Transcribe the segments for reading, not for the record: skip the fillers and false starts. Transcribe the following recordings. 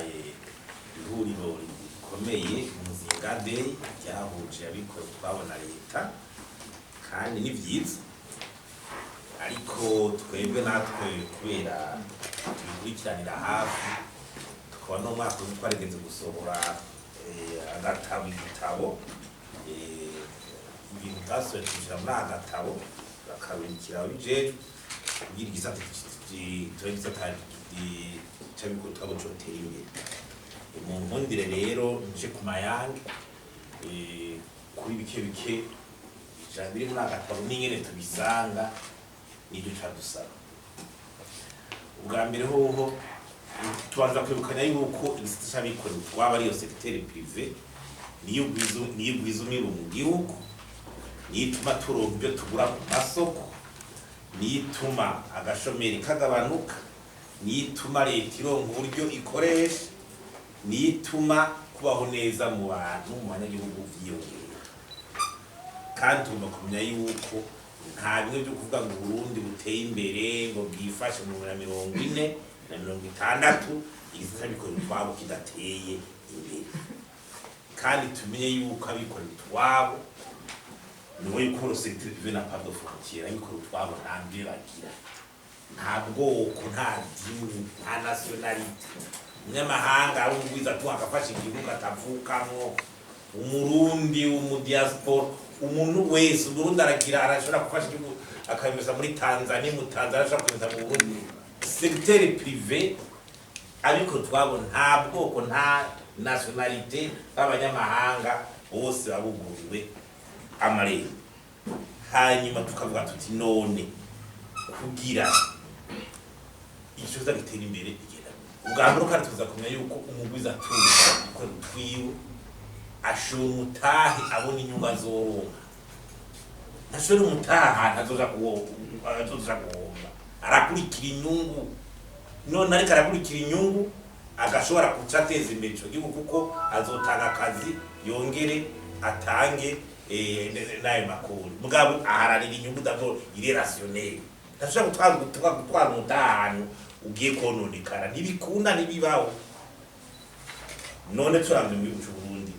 Harabaye ihuriro rikomeye, Muzinga Day, ryahuje abikorera utwabo na leta, kandi ni vyiza. Ariko twebwe natwe, kubera tubikurikiranira hafi, tukaba no mwaka uzi twarigeze gusohora agatabo, igitabo, ibintu twasohoye tubishira muri aka gatabo, bakabirikira ababijejwe kugira igisata tube igisata c'abikorera utwabo cotera imbere. Mu nkundire rero nje ku mayange kuri bike bike ijambo biri muri aka gatabo n'ingene tubisanga n'ibyo cadusaba. Ubwa mbere hoho tubanza kwibukanya yuko igisata c'abikorera utwabo, ariyo secteur privé, niyo ugwiza umwimbu mu gihugu, niyo ituma turonka ibyo tugura ku masoko, niyo ituma agashomeri kagabanuka, niyo ituma leta ironka uburyo ikoresha, niyo ituma kubaho neza mu bantu, mu banyagihugu vyiyongera. Kandi tugomba kumenya yuko nta bimwe byo kuvuga ngo Uburundi buteye imbere, ngo bwifashe mu na 40 na 60, igisata c'abikorera utwabo kidateye imbere. Kandi tumenye yuko abikorera utwabo niwo yuko le secteur privé n'a pas de frontière. Abikorera utwabo nta mbibe bagira, nta bwoko, nta dini, nta nationalité. Umunyamahanga ari umugwiza atunga agafasha igihugu atavukamwo, Umurundi, umudiaspora, umuntu wese, Umurundi aragira, arashobora gufasha igihugu akabimesa muri Tanzania, mu Tanzania ashobora kubimesa mu Burundi. Secteur privé, ariko twabo, nta bwoko, nta nationalité, b'abanyamahanga bose babuguriwe amarembo. Hanyuma tukavuga tuti: none kugira igicoza gitera imbere igenda? Ubwa mbere kandi tuza kumenya yuko umugwiza atunga ikorera utwiwe ashora umutahe abona inyungu azoronka. Ntashora umutahe ahantu azoja guhomba. Arakurikira inyungu. None ariko arakurikira inyungu, agashobora kuca ateza imbere ico gihugu, kuko azotanga akazi, yongere atange n'ayo makuru. Mugabo aharanira inyungu d'abord, il est rationnel. Ntashobora gutwara umutahe ahantu ugiye kononekara, ntibikunda, ntibibaho. None turavye mu gihugu c'Uburundi,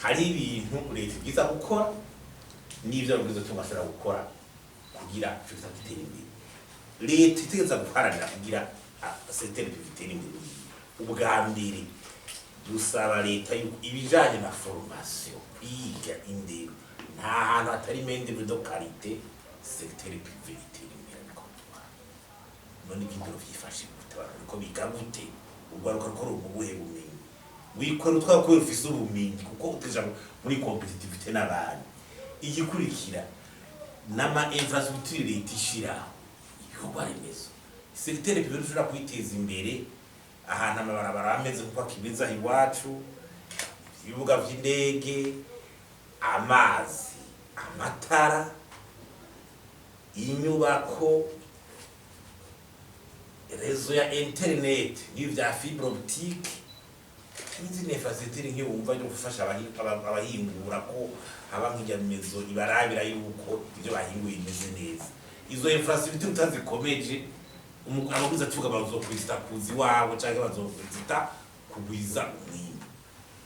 hari ibintu leta ibwiza gukora n'ivyo ababwiza ashobora gukora kugira ico gisata gitere imbere. Leta itegereza guharanira kugira secteur privé itere imbere. Ubwa mbere dusaba leta yuko ibijanye na formation, kwiga, indero, nta hantu hatari main d'œuvre de qualité secteur privé itera imbere. Ariko none ivy'indero vyifashe gute? Abantu bariko biga gute? Urwaruka ruko mu buhe bumenyi? Wikora utwawe kubera ufise ubumenyi, kuko uteja muri compétitivité n'abandi. Igikurikira n'ama infrastructure leta ishiraho, ibikorwa remezo. Secteur privé ntushobora kwiteza imbere ahantu amabarabara ameze nkuko akimeze aho iwacu, ibibuga vy'indege, amazi, amatara, inyubako, réseau ya internet n'ibi vya fibre optique n'izindi infrastructure nk'iyo wumva yo gufasha abahingura, ko haba nk'ijyamezo ibarabira yuko ibyo bahinguye bimeze neza. Izo infrastructure utazikomeje, abaguzi atuvuga bazokwizita kuza iwabo canke bazokwizita kugwiza umwimbu.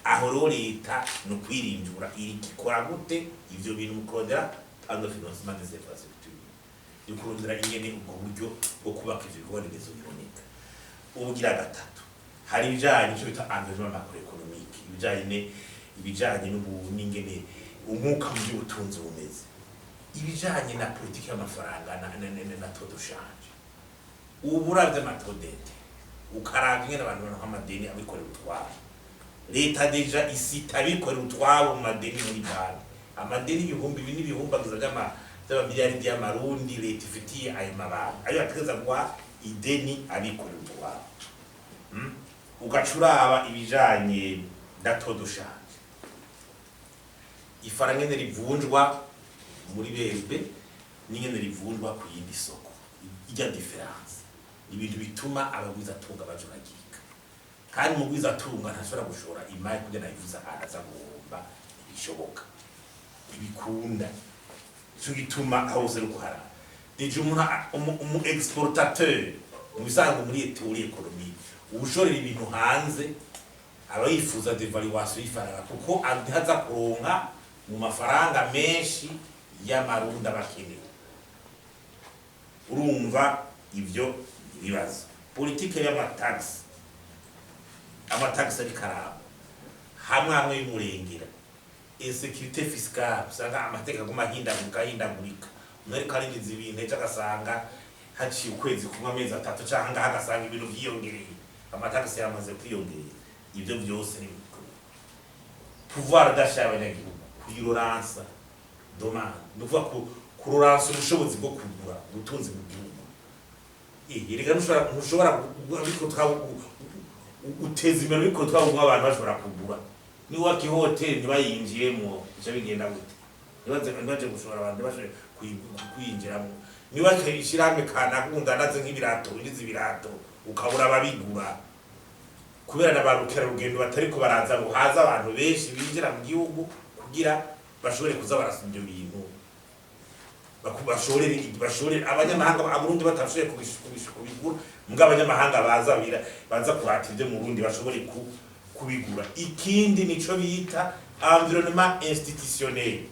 Aho rero leta ni ukwirinjura ikora gute ivyo bintu mu kurondera plan de financement des infrastructures, yo kurondera ingene ubwo buryo bwo kubaka ivyo bikorwa remezo biboneka. Ubugira gatatu, hari ibijanye ico bita environnement macroéconomique, ibijanye n'ingene umwuka mu by'ubutunzi bumeze, ibijanye na politiki y'amafaranga na taux de change. Ubu uravye ama taux d'intérêt, ukaraba ingene abantu baronka amadeni, abikorera utwabo, leta déjà isita abikorera utwabo mu madeni muri banki, amadeni ibihumbi ibi n'ibihumbagiza vy'amamiliyaridi y'amarundi leta ifitiye ayo mabanki, ayo yategeza guha ideni abikorera utwabo. Ugaca uraba ibijanye na taux de change, ifaranga ingene rivunjwa muri BRB n'ingene rivunjwa ku yindi soko, ijya différence ni ibintu bituma abagwizatunga bajuragirika. Kandi umugwizatunga ntashobora gushora imari kugira nayivuze ahantu aza guhomba, ntibishoboka, ntibikunda. Nico gituma aho hose ari guharara. Déjà umuntu umu exportateur mu bisanzwe muri théorie économique, Uwushorera ibintu hanze aba yifuza dévaluation y'ifaranga, kuko aza kuronka mu mafaranga menshi y'amarundi abakeneye. Urumva ivyo ibibazo. Politike y'amatagisi, amatagisi ariko araba hamwe hamwe y'umurengera, insécurité fiscale, usanga amategeko aguma ahindagurika ahindagurika. Umuntu ariko arinjiza ibintu, ejo agasanga haciye ukwezi kumwe, amezi 3 canke ngaho, agasanga ibintu vyiyongereye, amatagisi yamaze kwiyongera. Ivyo vyose ni pouvoir d'achat y'abanyagihugu, kuyiroransa demande, ni ukuvuga kuroransa ubushobozi bwo kugura, ubutunzi mu gihugu. Erega ntushobora ariko uteza imbere ariko twabugwa abantu bashobora kugura. Niwubaka ihoteli ntibayinjiremwo, bica bigenda gute? Ntibaje gushora abantu ntibashobore kuyinjiramwo. Niba ishirahamwe kanaka undandaze nk'ibirato, winjiza ibirato ukabura ababigura kubera na ba rukerarugendo batariko baraza ngo haze abantu benshi binjira mu gihugu kugira bashobore kuza barasoma ibyo bintu, bashorere abanyamahanga. Abarundi batashoboye kubigura, mbwa abanyamahanga baza baza kurata ibyo mu Burundi bashobore kubigura. Ikindi nico bita environnement institutionnel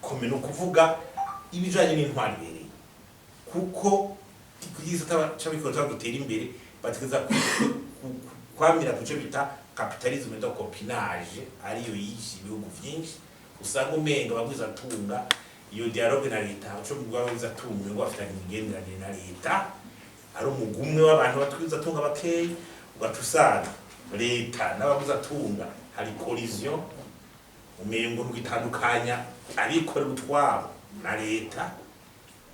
comme, ni ukuvuga ibijanye n'intwaro ibereye, kuko kugira c'abikorera gitera imbere bategeza kwamira kuco bita capitalisme de copinage, ariyo yishe ibihugu vyinshi. Usanga umenga abagwizatunga iyo dialogue na leta, uco abagwizatunga ngo bafitanye imigenderanire na leta, ari umugwi umwe w'abantu batwizatunga bakeyi, ugaca usanga leta n'abagwizatunga hari collision, umengo ntugitandukanya abikorera utwabo na leta.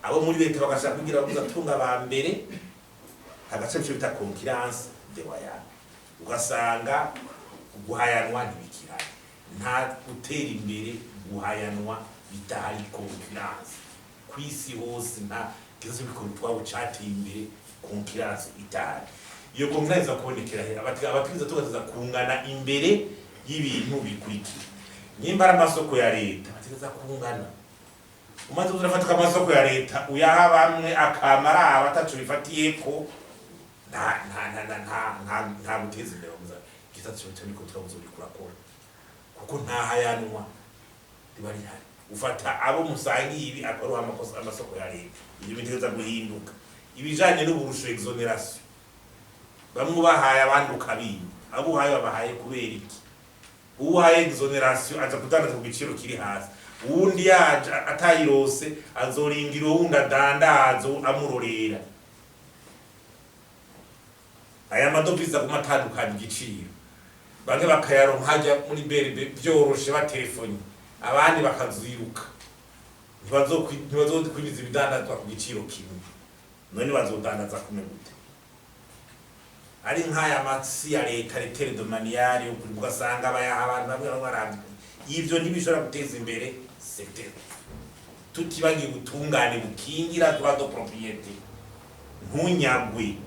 Abo muri leta bagashaka kugira abagwizatunga ba mbere, hagaca ico bita concurrence déloyale, ugasanga guhayanwa ntibikiranye. Nta gutera imbere guhayanwa bitari concurrence. Kw'isi hose nta kibazo bikora utwabo cateye imbere concurrence itahari. Iyo concurrence iza kubonekera he? Abatwiza tugaza kungana imbere y'ibintu bikurikira: nyimba ari amasoko ya leta, bategeza kungana. Umaze urafata amasoko ya leta uyaha bamwe akamara aba ataco bifatiyeko, nta nta nta nta nta nta nta guteza imbere bamuza gisata cyo niko twabuze uri kurakora, kuko nta hayanwa riba rihari. Ufata abo musangiye ibi akaruha amakosa amasoko ya leta. Ibyo bitegeza guhinduka. Ibijanye n'uburusho, exonération, bamwe ubahaye abandi ukabima. Abo uhaye babahaye kubera iki? Uwahaye exonération aza kudandaza ku giciro kiri hasi, uwundi yaje atayirose azorindira uwundi adandaza amurorera. Aya madovize aguma atandukanya igiciro, bamwe bakayaronka hajya muri BRB vyoroshe batelefoni, abandi bakaziruka, ntibazokwinjiza ibidandazwa ku giciro kimwe. None bazodandaza kumwe gute? Ari nk'aya masi ya leta, les terres domaniales, yo kuri ugasanga bayaha abantu bamwe bamwe barambye. Ivyo ntibishobora guteza imbere secteur. Tutibagiye ubutungane bukingira droit de propriété, ntunyagwe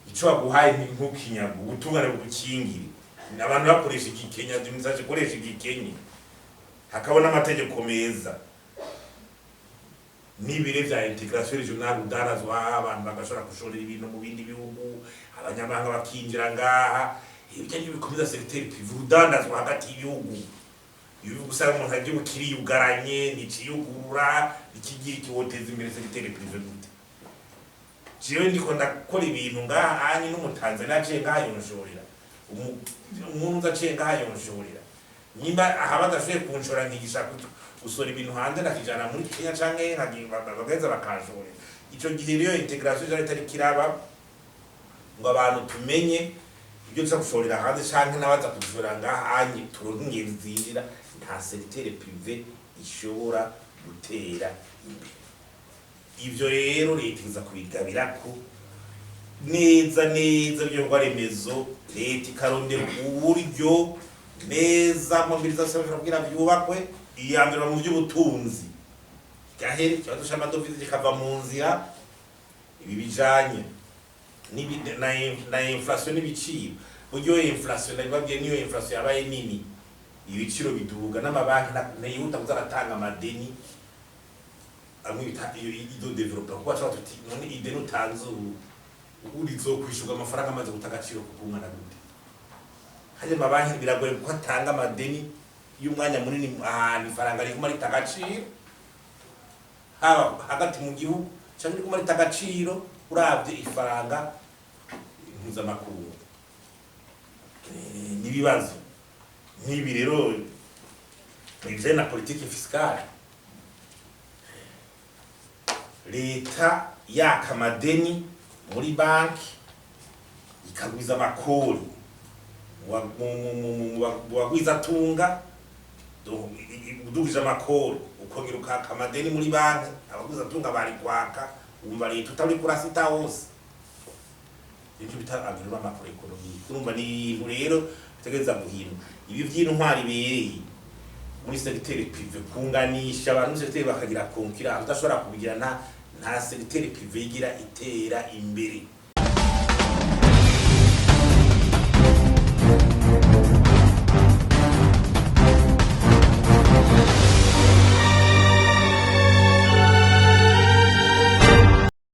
ico baguhaye, ntukinyagwe, ubutungane bugukingire. Abantu bakoresha igikenya, administration ikoresha igikenye, hakabona amategeko meza n'ibire vya intégration régionale, udanazwa, abantu bagashobora gushorera ibintu mu bindi bihugu, abanyamahanga bakinjira ngaha. Ibyo nibyo bikomeza secteur privé, urudandazwa hagati y'ibihugu. Ibihugu usanga umuntu igihugu kiriyugaranye, nticiyugurura, ikigira ikiwoteza imbere secteur privé gute? Jewe ndiko ndakora ibintu ngaha anye n'Umutanzania aciye ngaha yonshorera, umuntu uza aciye ngaha yonshorera. Nimba aha badashoboye kunshora, nkigisha gusora ibintu hanze nakijana muri Kenya canke bagaheza bakanshorera. Ico gihe rero intégration ijana itari kiraba ngo abantu tumenye ibyo tuza gushorera hanze canke n'abaza kubishorera ngaha anye, turonke ingenzi zinjira, nta secteur privé ishobora gutera imbere. Ivyo rero leta iza kubigabirako neza neza ibikorwa remezo, leta ikarondera uburyo neza, mobilisation kugira vyubakwe. Iyambere mu vy'ubutunzi gahere, ikibazo c'amadovize kikava mu nzira. Ibi bijanye na inflation n'ibiciro, buryo inflation nabibabwiye, niyo inflation yabaye nini ibiciro biduga, n'amabanki ntiyihuta kuza aratanga amadeni amwe bita iyo ido développement, kuko baca tuti none ideni utanze ubu Urizokwishurwa amafaranga amaze guta agaciro kukungana gute? Hajya amabanki biragoye kuko atanga amadeni y'umwanya munini ahantu ifaranga riguma rita agaciro, haba hagati mu gihugu cyangwa riguma rita agaciro uravye ifaranga mpuzamakungu. N'ibibazo nk'ibi rero bijanye na politique fiscale, leta yaka amadeni muri banki, ikagwiza amakori mu bagwizatunga. Udugije amakori, ukongera ukaka amadeni muri banki, abagwizatunga bari kwaka, wumva leta utari kurasita hose. Ivyo bita environnement macroéconomique, urumva ni ibintu rero bitegereza guhinduka. Ibi vy'intwari ibereye muri secteur privé, kunganisha abantu muri secteur bakagira concurrence, udashobora kubigira, nta secteur privé igira itera imbere.